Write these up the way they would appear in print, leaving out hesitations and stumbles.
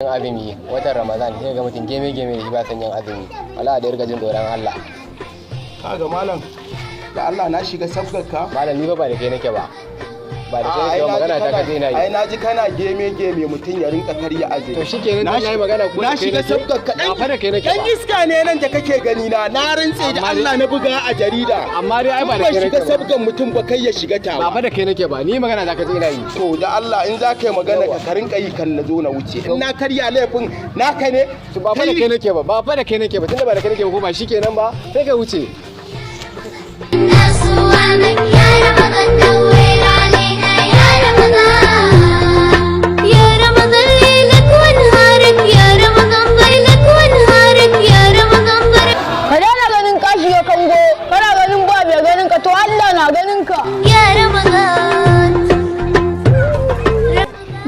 Lokacin azumi, watan Ramadan, sai ga mutum geme geme da shi ba son yin azumi. Wala da riga jin tsoron Allah. Kaga malam, da Allah na shiga sabgarka. Malam, ni fa ba da kai nake ba. Ba da kai nake ba, magana ta kaje ina yi. Ai na ji kana geme geme, mutum ya rinka karya azumi. To shikenan, dan nayi magana ko na da kai shiga nake? sabgarka. Ba fa da kai nake Dan ba. iska ne nan da kake gani na, na rantse da Amma Allah na buga a jarida. Amma dai ai ba da In ban kai shiga nake ba. sabgar mutum ba, kai ya shiga Ba tawa. fa da kai nake ba, ni magana ta kaje ina yi. To da Allah, in za ka yi magana ka rinka yi kan na zo na wuce. In na karya, laifin naka ne. To ba fa da kai nake ba, ba fa da kai nake ba, tunda ba da kai nake ba ko ba shikenan ba, sai ka wuce. الناس وعمك يا رمضان، نور علينا يا رمضان، يا رمضان ليلك ونهارك، يا رمضان ليلك ونهارك، يا رمضان بركة. Ka daina ganin ka shiga kango, kana ganin ba mai ganin ka, to Allah na ganin ka. يا رمضان.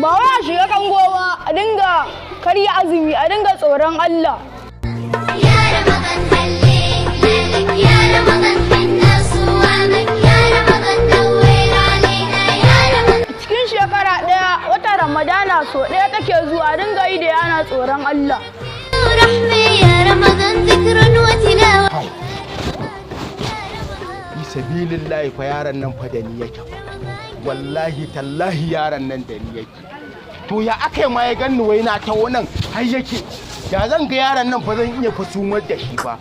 Ba wai a shiga kango ba, a dinga karya azumi, a dinga tsoron Allah. يا رمضان هللك، يا رمضان حنا صوامك، يا رمضان نور علينا يا رمضان. Cikin shekara ɗaya, wata Ramadana so ɗaya take zuwa, a dinga yi da yana tsoron Allah. رحمة يا رمضان، ذكر وتلاوة. Fi sabilillahi fa, yaron nan fa da ni yake fa. Wallahi tallahi yaron nan da ni yake. To ya aka yi ma ya ganni wai na taho nan har yake? Ya zan ga yaron nan fa, zan iya fa sumar da shi fa.